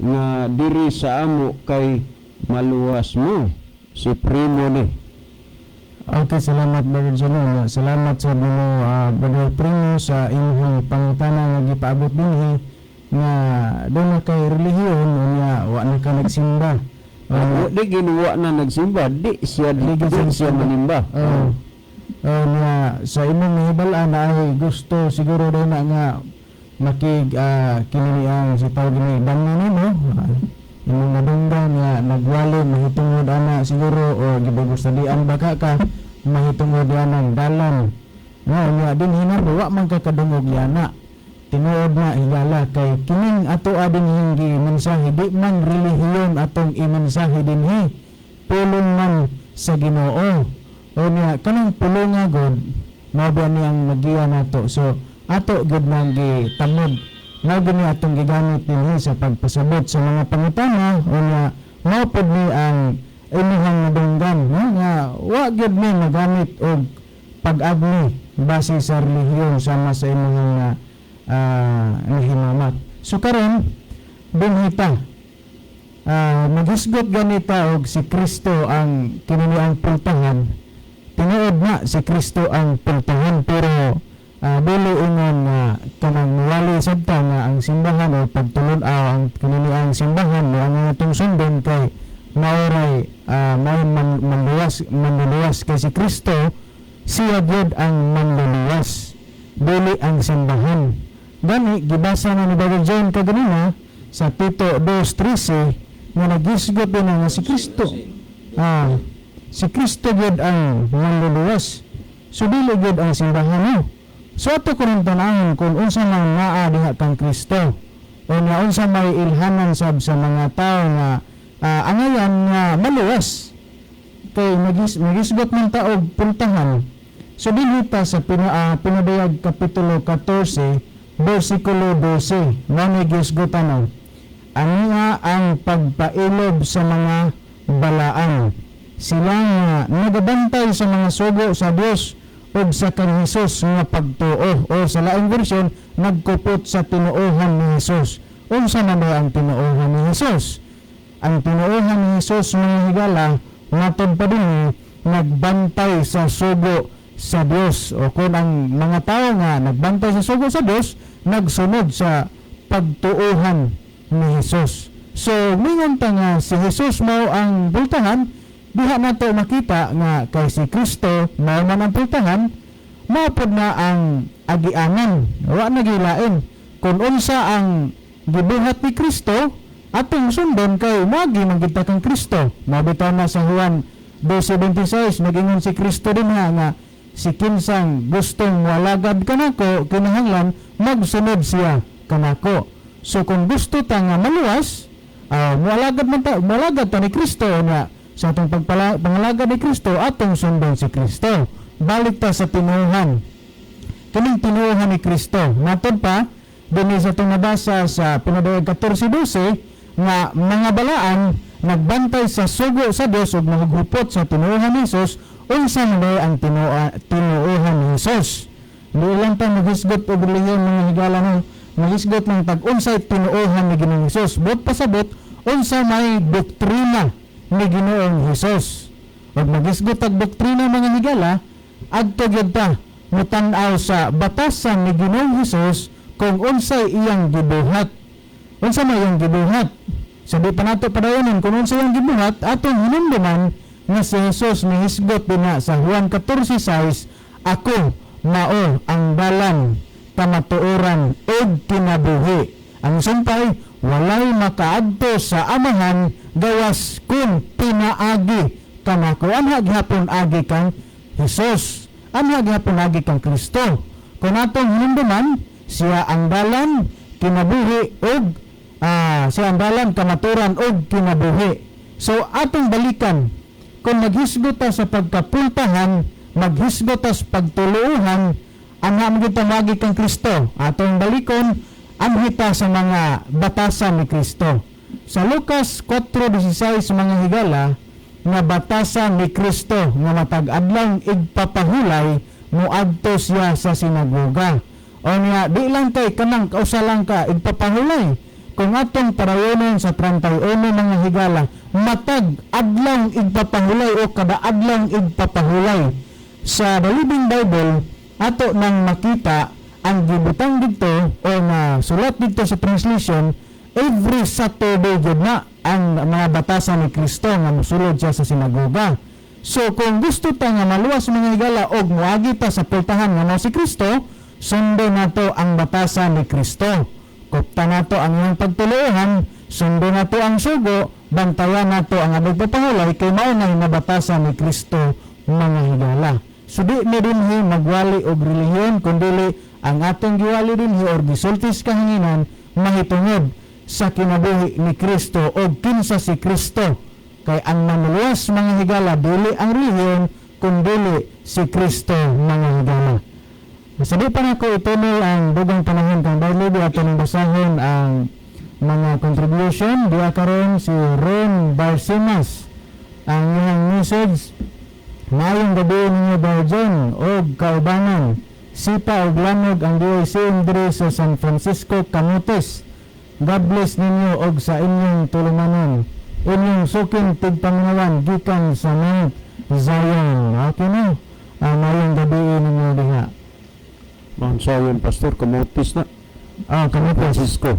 nga diri sa amo kay maluwas mo." Si Primo ni. Okay, salamat, Brother Jalon. Salamat sa imo, Brother Primo, sa inyong pangutana nga gipaabot dinhi nga doon na kay relihiyon unya wa na ka nagsimba. Di ginuwa na nagsimba, di siya Di di, siya siya manimba. Oh. Oh, nga sa imong nahibal-an na ay gusto siguro din na nga makig kini ang si tawag ni dangna nimo, imong nadunggan nga nagwali mahitungod ana siguro o gibugustadian baka ka mahitungod anang dalan nga unya din hinaro wa man ka kadungog yana. Tinuod na, higala, kay kining ato adin hinggi mensahe, di man relihiyon atong imensahe dinhi, pulong man sa Ginoo. O niya kanang pulong nga god mao ba niyang magiya nato, so ato gud nang gitamod, mao gini atong gigamit dinhi sa pagpasabot sa mga pangutana. O niya mao pod ni ang imuhang nadunggan, no, nga wa gyud ni magamit og pag-agni base sa relihiyon sama sa imuhang nahimamat. So karon Dinhi ta maghisgot ganita og si Kristo ang kinini ang pultahan. Tinuod na si Kristo ang pultahan, pero dili ingon nga kanang muwali sad ta nga ang simbahan o pagtulun-aw ang kinini ang simbahan mo ang atong sundon kay maoray mao man, manluwas manluluwas, kay si Kristo siya gyud ang manluluwas, dili ang simbahan. Gani gibasa na ni Brother John kaganina sa Tito 2.13 nga naghisgot din nga si Kristo gyud ang manluluwas, so dili gyud ang simbahan, no? So ato kuron tan-awon kung unsa man naa diha kang Kristo o nga unsa may ilhanan sab sa mga tao nga angayan nga maluwas, kay magisgot man ta og pultahan. So dinhi ta sa Pinadayag kapitulo 14 bersikulo 12 nga may gisgutan, no? Ania ang pagpailob sa mga balaan, sila nga nagabantay sa mga sugo sa Dios ug sa kang Hesus nga pagtuo, o sa laing version, nagkupot sa tinuohan ni Hesus. Unsa man ba ang tinuohan ni Hesus? Ang tinuohan ni Hesus, mga higala, matod pa din nagbantay sa sugo sa Dios, o kung ang mga tao nga nagbantay sa sugo sa Dios, nagsunod sa pagtuohan ni Hesus. So mingon ta nga si Hesus mao ang pultahan, diha nato makita nga kay si Kristo mao man ang pultahan, mao pod na ang agianan, wa na gilain. Kung unsa ang gibuhat ni Kristo, atong sundon kay moagi man gid ta kang Kristo. Mao bitaw na sa Juan 12:26 nagingon si Kristo dinha nga si kinsang gustong walagad kanako, kinahanglan magsunod siya kanako. So kung gusto ta nga maluwas, mualagad man ta, mualagad ta ni Kristo nga sa atong pangalagad ni Kristo, atong sundon si Kristo. Balik ta sa tinuohan, kining tinuohan ni Kristo. Matod pa dinhi sa atong nabasa sa Pinadayag 14:12 nga mga balaan nagbantay sa sugo sa Dios ug naghupot sa tinuohan ni Hesus. Unsa man diay ang tinuohan ni Hesus? Di lang ta maghisgot og relihiyon, mga higala, no? Maghisgot lang tag unsay tinuohan ni Ginoong Hesus. Buot pasabot, unsa may doktrina ni Ginoong Hesus. Ug maghisgot tag doktrina, mga higala, adto gyud ta mutan-aw sa batasan ni Ginoong Hesus kung unsay iyang gibuhat. Unsa may iyang gibuhat? Sa di pa nato padayonin kung unsa iyang gibuhat, atong hinumduman nga si Jesus nihisgot dinha sa Juan 14:6, "Ako mao ang dalan, kamatuoran ug kinabuhi." Ang sumpay, "Walay makaadto sa Amahan gawas kun pinaagi kanako." Anha gihapon agi kang Jesus. Anha gihapon agi kang Kristo. Kung atong hinumduman, siya ang dalan, kinabuhi ug siya ang dalan, kamatuoran ug kinabuhi. So atong balikan, kung maghisgot ta sa pagkapultahan, maghisgot ta sa pagtuluohan, anha man gyud ta moagi kang Kristo. Atong balikon, anhi ta sa mga batasan ni Kristo. Sa Lucas 4:16, mga higala, nga batasan ni Kristo nga matag adlaw igpapahulay moadto siya sa sinagoga. O niya, di lang kay kanang kausa lang ka igpapahulay. Kung atong parayonon sa 31, mga higala, matag adlaw igpapahulay o kada adlaw igpapahulay. Sa The Living Bible, ato nang makita ang gibutang didto o nga sulat didto sa translation, every Saturday gyud na ang mga batasan ni Kristo nga mosulod siya sa sinagoga. So kung gusto ta nga maluwas, mga higala, og moagi ta sa pultahan nga mao si Kristo, sundon nato ang batasan ni Kristo. Kupta nato ang iyang pagtuluohan, sundon nato ang sugo, bantayan nato ang among pagpapahulay kay mao na nabatasan ni Kristo, mga higala. So di mi dinhi magwali og relihiyon, kundili ang atong giwali dinhi or gisulti sa kahanginan mahitungod sa kinabuhi ni Kristo o kinsa si Kristo. Kay ang manuluwas, mga higala, dili ang relihiyon kundili si Kristo, mga higala. Sa di pa nako ituloy ang dugang panahon kang Barley, ato nang basahon ang mga contribution. Diya karon si Ron Barcinas. Ang iyang message: "Maayong gabi ninyo, Barjon og kaubanan. Sipa og lamog ang DICM diri sa San Francisco, Camotes." God bless ninyo og sa inyong tulumanon. Inyong suking tigpaminawan gikan sa Mount Zion. Okay no? Mayong gabi ninyo diha. Mount Zion, Pastor, Camotes na. Ah, Camotes. Francisco.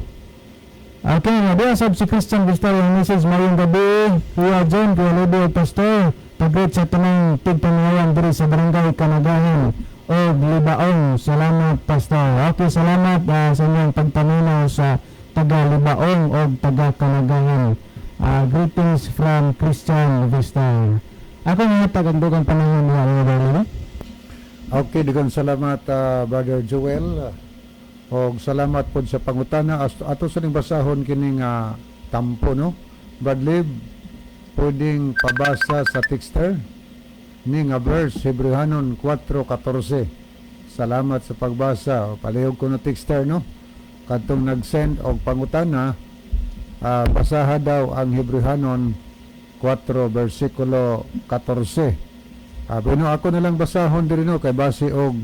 Okay, nga diha sab si Christian Gustavo ang message, mayong gabi. Kuya John, Kuya Lodi, Pastor. Pag-greet sa tanang tigpaminawan diri sa Barangay Kanagahan og Libaong. Salamat, Pastor. Okay, salamat sa inyong pagpaminaw sa taga Libaong og taga Kanagahan. Greetings from Christian Vista. Ako nga hatag ang dugang panahon niya, mga Darlene. Okay, daghang salamat, Brother Joel. Og salamat pod sa pangutana. Ato sa ning basahon kining tampo, no. Brad Lib, pwedeng pabasa sa texter ni nga verse, Hebreohanon 4:14. Salamat sa pagbasa. O, palihog ko no texter, no. Kadtong nag-send og pangutana, basaha daw ang Hebreohanon 4 versikulo 14. Bueno, ako na lang basahon diri, no, kay base og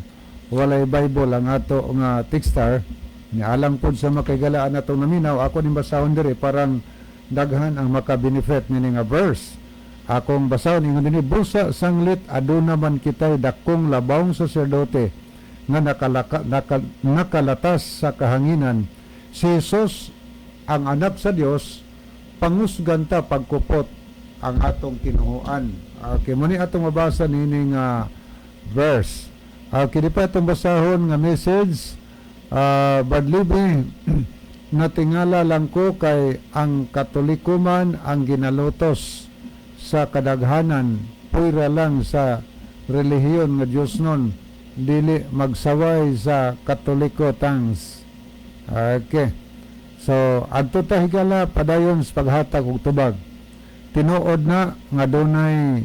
walay Bible ang ato nga texter ni, alang pod sa makaigalaan atong naminaw, ako ning basahon diri, parang daghan ang maka-benefit nini nga verse. Akong basahon, ingon dinhi, "Busa sanglit aduna man kitay dakong labawng saserdote nga nakalatas sa kahanginan, si Jesus ang Anak sa Dios, pangusgan ta pagkupot ang atong tinuoan." Okay, mao ni atong mabasa nining verse. Okay, di pa atong basahon nga message, Brad Libe, natingala lang ko kay ang Katoliko man ang ginalotos sa kadaghanan, puyra lang sa relihiyon nga Diyos nun, dili magsaway sa Katoliko, thanks. Okay. So, adto ta, higala, padayon sa paghatag og tubag. Tinuod na nga dunay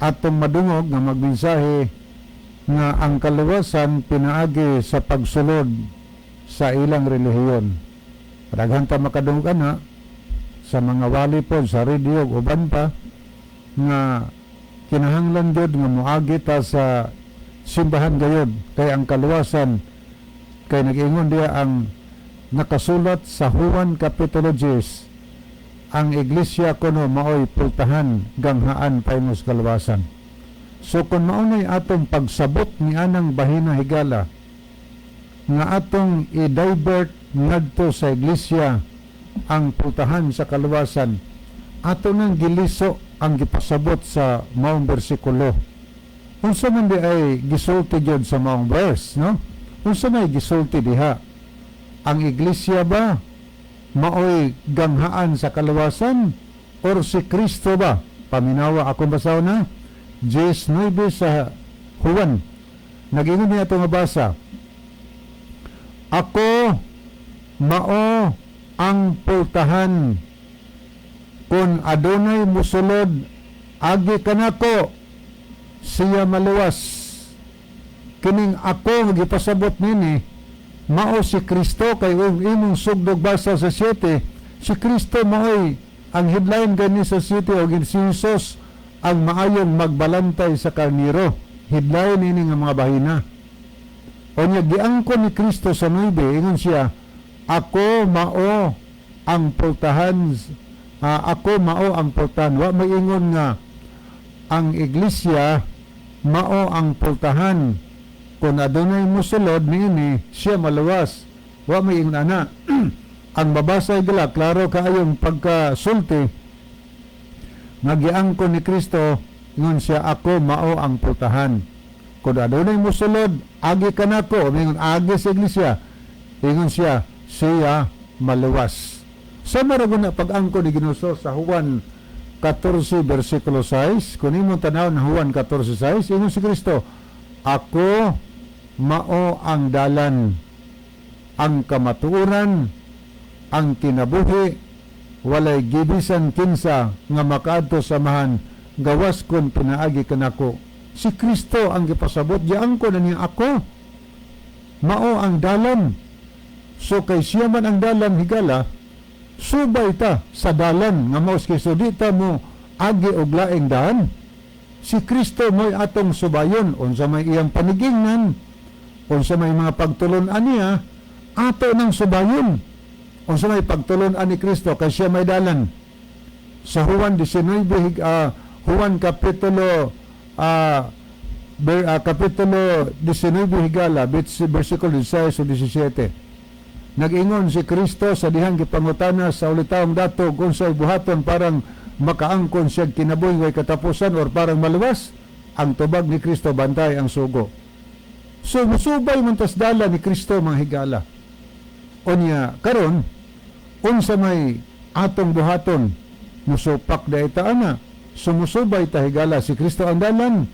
atong madungog nga magmensahe nga ang kaluwasan pinaagi sa pagsulod sa ilang relihiyon. Daghan ta makadungog ana sa mga wali po sa radio ug uban pa nga kinahanglan gyud nga moagi ta sa simbahan gayud kay ang kaluwasan, kay nag-ingon diya ang nakasulat sa Juan Kapitulo 10, ang iglesia kuno maoy pultahan, ganghaan paingos kaluwasan. So kung maunay atong pagsabot ni anang bahina, higala, nga atong i-divert ngadto sa iglesia ang pultahan sa kaluwasan, ato nang giliso ang gipasabot sa maong bersikulo. Unsa man di ay gisulti gyud sa maong verse, no? Unsa may gisulti diha? Ang iglesia ba maoy ganghaan sa kaluwasan or si Kristo ba? Paminawa, akong basahon na 19 sa Juan. Nag-ingon niya ito nga basa, "Ako mao ang pultahan, kung adunay musulod agi kanako, siya maluwas." Kining "ako" nga gipasabot nini mao si Kristo, kay ug imong sugdog basa sa 7, si Kristo maoy ang headline gani sa 7, og si Jesus ang maayong magbalantay sa karniro, headline ini nga mga bahina. Unya giangkon ni Kristo sa 9, ingon siya, "Ako mao ang pultahan, ako mao ang pultahan." Wa may ingon nga ang iglesia mao ang pultahan, kung adunay musulod niini siya maluwas. Wa may ingon ana. Ang mabasa, gila, klaro kaayong pagkasulti nga giangkon ni Kristo, ingon siya, "Ako mao ang pultahan, kung adunay musulod agi kanako," ingon agi sa iglesia, ingon siya, siya maluwas. Sa maragon na pag-angkon ni Ginoo sa Juan 14 versikulo 6, kung imong tanaw na Juan 14:6, ingon si Kristo, "Ako mao ang dalan, ang kamatuoran, ang kinabuhi, walay gibisan kinsa nga makaadto sa Amahan gawas kon pinaagi kanako." Si Kristo ang gipasabot, giangkon na niya, "Ako mao ang dalan." So kay siya man ang dalan, higala, subay ta sa dalan nga mao si Kristo, di ta mo agi og laing daan. Si Kristo mo'y atong subayon, unsa may iyang panigingnan, unsa may mga pagtulon-an niya, ato nang subayon. Unsa may pagtulon-an ni Kristo kay siya may dalan. Sa Juan 19, Juan kapitulo kapitulo 19, higala, versikulo 16 o 17. Nag-ingon si Kristo sa dihang gipangutana sa ulitawong dato kung unsay buhaton parang makaangkon siya kinabuhi way katapusan or parang maluwas. Ang tubag ni Kristo, "Bantay ang sugo." So musubay man tas dala ni Kristo, mga higala. Unya karon, unsa may atong buhaton? Musupak da ita ana. Sumusubay ta, higala. Si Kristo ang dalan.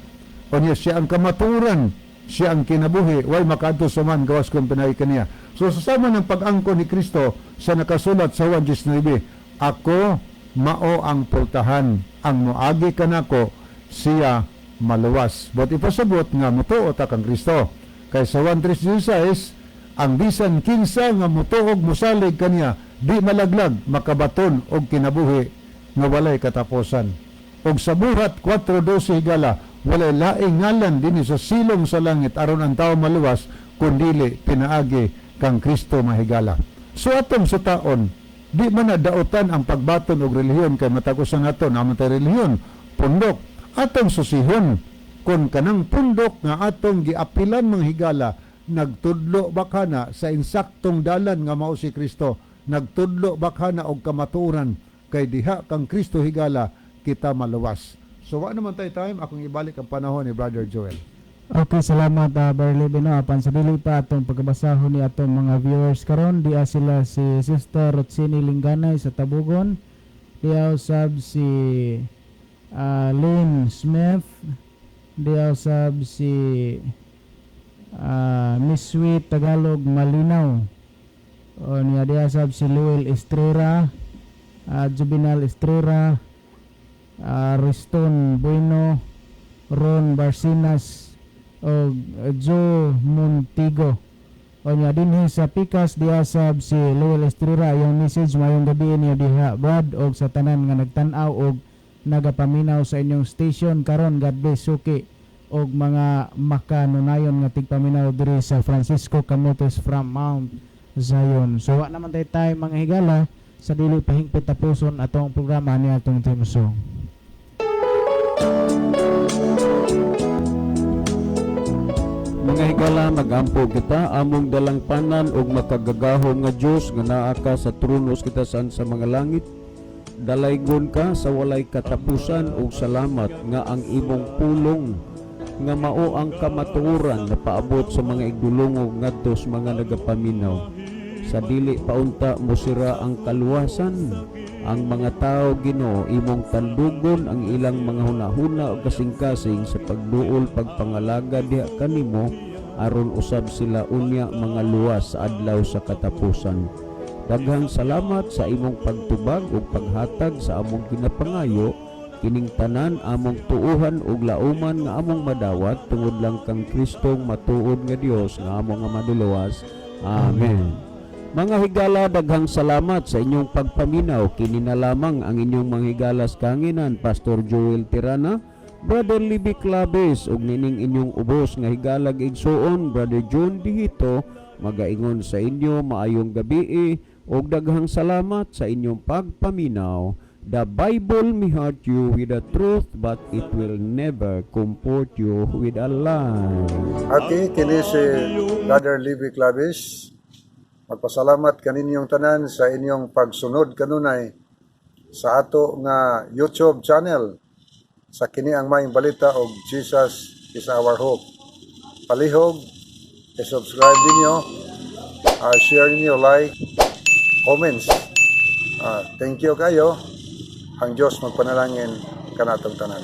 Unya siya ang kamatuoran, siya ang kinabuhi, way makaadto sa Amahan gawas kung pinaagi kaniya. So sa sama ng pag-angkon ni Kristo sa nakasulat sa Juan 19, "Ako mao ang pultahan, ang moagi kanako siya maluwas." But ipasabot nga mutuo ta kang Kristo. Kay sa Juan 3:16, ang bisan kinsa nga mutuog, musalig kaniya, di malaglag, makabaton og kinabuhi nga walay katapusan. Og sa Buhat 4:12, higala, walay laing ngalan dinhi sa silong sa langit aron ang tao maluwas kundili pinaagi kang Kristo, mahigala. So atong sa taon, di man na daotan ang pagbaton og relihiyon kay matag usa nato naa man tay relihiyon, pundok. Atong susihon kung kanang pundok nga atong giapilan, mga higala, nagtudlo ba kana sa insaktong dalan nga mao si Kristo, nagtudlo ba kana og kamatuoran, kay diha kang Kristo, higala, kita maluwas. So wa naman tay time, akong ibalik ang panahon ni Brother Joel. Okay, salamat, Barley Beno. Apan sa dili pa atong pagkabasahon ni atong mga viewers karon, diya sila si Sister Rotsini Linganay sa Tabugon. Diya usab si Lynn Smith. Diya usab si Miss Sweet Tagalog Malinaw. O niya diya usab si Luel Estrera, Juvenal Estrera, Riston Bueno, Ron Barcinas o Joe Montigo. O niya dinhi sa Pikas diasab si Luel Estrera, yung message, "Mayong gabi niyo diha, Brad, og sa tanan nga nagtan-aw og nagapaminaw sa inyong station karon. God bless, suki og mga makanunayon nga tigpaminaw diri sa Francisco Camotes from Mount Zion." So wa naman tay time, mga higala, sa dili pahingpit tapuson atong programa ni atong theme song. Mga higala, magampo kita. Among dalangpanan ug makagagahom nga Dios nga naa ka sa trono sa kitasan sa mga langit. Dalaygon ka sa walay katapusan ug salamat nga ang imong pulong nga mao ang kamatuoran na paabot sa mga igdulongog ngadto sa mga nagapaminaw. Sa dili paunta mosira ang kaluwasan ang mga tao, Ginoo, imong tandugon ang ilang mga hunahuna ug kasing-kasing sa pagduol pagpangalaga diha kanimo aron usab sila unya mga luwas sa adlaw sa katapusan. Daghang salamat sa imong pagtubag ug paghatag sa among ginapangayo. Kining tanan among tuuhan ug lauman nga among madawat tungod lang kang Kristong matuod nga Dios nga among nga maduluwas. Amen. Mga higala, daghang salamat sa inyong pagpaminaw. Kini na lamang ang inyong mga higalas kanginan, Pastor Joel Tirana, Brother Libby Claves, ug nining inyong ubos nga higalag igsuon, Brother John Dihito, magaingon sa inyo, maayong gabi ug daghang salamat sa inyong pagpaminaw. The Bible may hurt you with the truth, but it will never comfort you with a lie. Okay, kini si Brother Libby Clavis. Magpasalamat kaninyong tanan sa inyong pagsunod kanunay sa ato nga YouTube channel sa kini ang Maayong Balita og Jesus is Our Hope. Palihog, i-subscribe ninyo, share ninyo, like, comments. Thank you kayo. Ang Diyos magpanalangin kanatong tanan.